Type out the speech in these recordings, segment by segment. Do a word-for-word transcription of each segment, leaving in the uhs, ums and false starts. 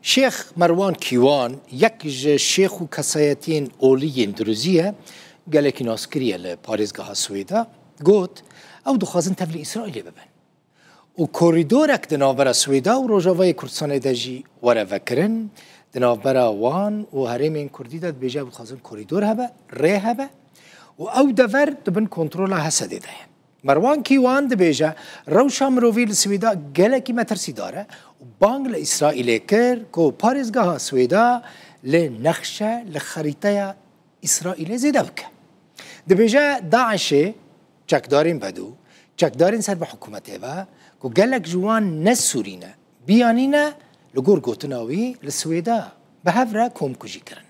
Şêx Merwan Kîwan yek ji şêx û kesayetiyên olî yên Duruzî ye, gelekî naskirî ye li parêzgeha Swêda. Got, ew dixwazin tevlî Îsraîlê bibin. Û korîdorek di navbera Swêda û Rojavayê Kurdistanê de jî were vekirin. Di navbera wan û herêmên Kurdî de dibêje ew dixwazin korîdor hebe, rê hebe û ew dever di bin kontrola Hesedê de ye. Merwan Kîwan dibêje, rewşa mirovî li Swêda gelekî metirsîdar e û bang li Îsraîlê kir ku parêzgeha Swêda li nexşe, li xerîteya Îsraîlê zêde bike. Dibêje, DAIŞê çekdarên Bedû, çekdarên ser bi hikûmetê ve ku gelek ji wan ne Sûrî ne, biyanî ne, li gor gotina wî li Swêda bi hev re komkujî kirine.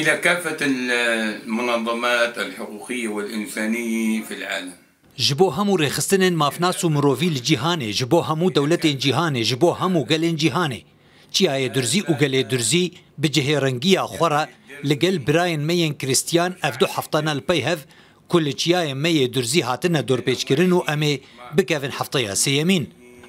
إلى كافة المنظمات الحقوقية والإنسانية في العالم. Ji bo hemû rêxistinên mafnas û mirovî li cîhanê, ji bo hemû dewletên cîhanê, ji bo hemû gelên cîhanê. Çiyayê Durzî û gelê Durzî bi cihêrengiya xwe re li gel birayên me yên Krîstiyan ev du heftane li pey hev ku li çiyayê me yê Durzî hatine dorpêçkirin û em ê bikevin hefteya sêyemîn.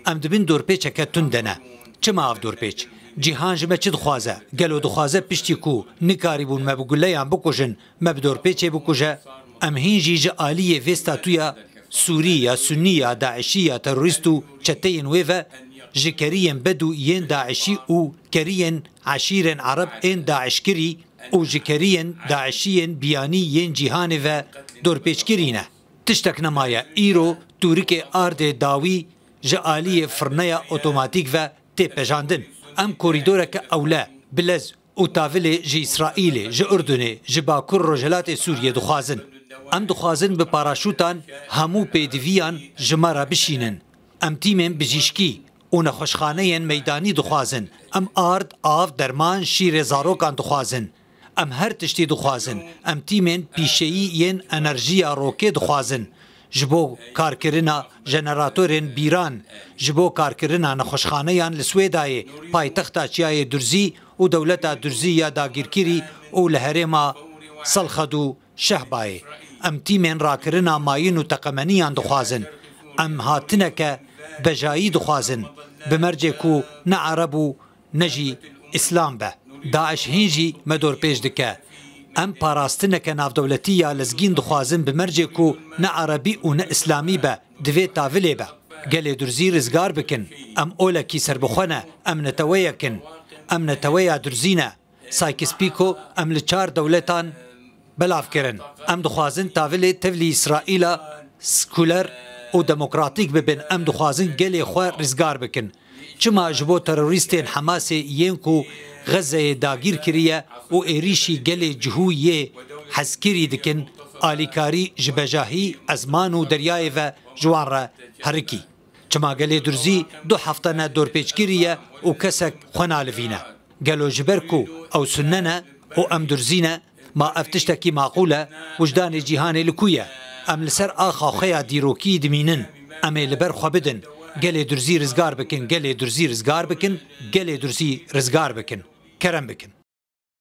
Em di bin dorpêçeke tund de ne. Çima ev dorpêç? Cîhan ji me çi dixwaze? Gelo dixwaze piştî ku nikarîbûn me bi guleyan bikujin, me bi dorpêçê bikuje? Em hîn jî ji aliyê vê statuya Sûrî ya Sunnî ya DAIŞî ya terorîst û çeteyên wê ve ji keriyên Bedû yên DAIŞî û keriyên eşîrên Ereb ên DAIŞkirî û ji keriyên DAIŞî yên biyanî yên cîhanê ve dorpêçkirî ne. Tiştek nemaye, îro tûrikê ardê dawî ji aliyê firneya otomatîk ve tê pejandin. Em korîdoreke ewle, bilez û tavilê ji Îsraîlê, ji Urdunê, ji Bakur Rojhilatê Sûriyê dixwazin. Em dixwazin bi paraşûtan hemû pêdiviyan ji me re bişînin. Em tîmên bijîşkî û nexweşxaneyên meydanî dixwazin. Em ard, av, derman, şîrê zarokan dixwazin. Em her tiştî dixwazin. Em tîmên pîşeyî yên enerjiya rokê dixwazin. Ji bo karkirina jeneratorên bîran, ji bo karkirina nexweşxaneyan li Swêdayê, paytexta Çiyayê Durzî û dewleta Durzî ya dagîrkirî û li herêma Selxed û Şehbayê. Em tîmên rakirina mayîn û teqemeniyan dixwazin. Em hatineke bejayî dixwazin, bi mercê ku ne Ereb û ne jî Îslam be. DAIŞ hîn jî me dorpêç dike. Em parastineke navdewletî ya lezgîn dixwazin, bi mercê ku ne Erebî û ne Îslamî be, divê tavilê be. Gelê Durzî rizgar bikin. Em olekî serbixwe ne, em neteweyek in. Em neteweya Durzî ne. Sykes-Picot, em li çar dewletan belav kirin. Em dixwazin tavilê tevlî Îsraîla sekuler û demokratîk bibin. Em dixwazin gelê xwe rizgar bikin. Çima ji bo terorîstên Hamasê yên ku Xezeyê dagîr kiriye û êrîşî gelê cihû yê hezkirî dikin, alîkarî ji bejahî, ezman û deryayê ve ji wan re herikî? Çima gelê Durzî du hefte ne dorpêçkirî ye û kesek xwe nalivîne? Gelo ji ber ku ew sunne ne û em Durzî ne, ma ev tiştekî maqûl e? Wijdanê cîhanê li ku ye? Em li ser axa xwe ya dîrokî dimînin. Em ê li ber xwe bidin. Gelê Durzî rizgar bikin, gelê Durzî rizgar bikin, gelê Durzî rizgar bikin. Kerem bikin.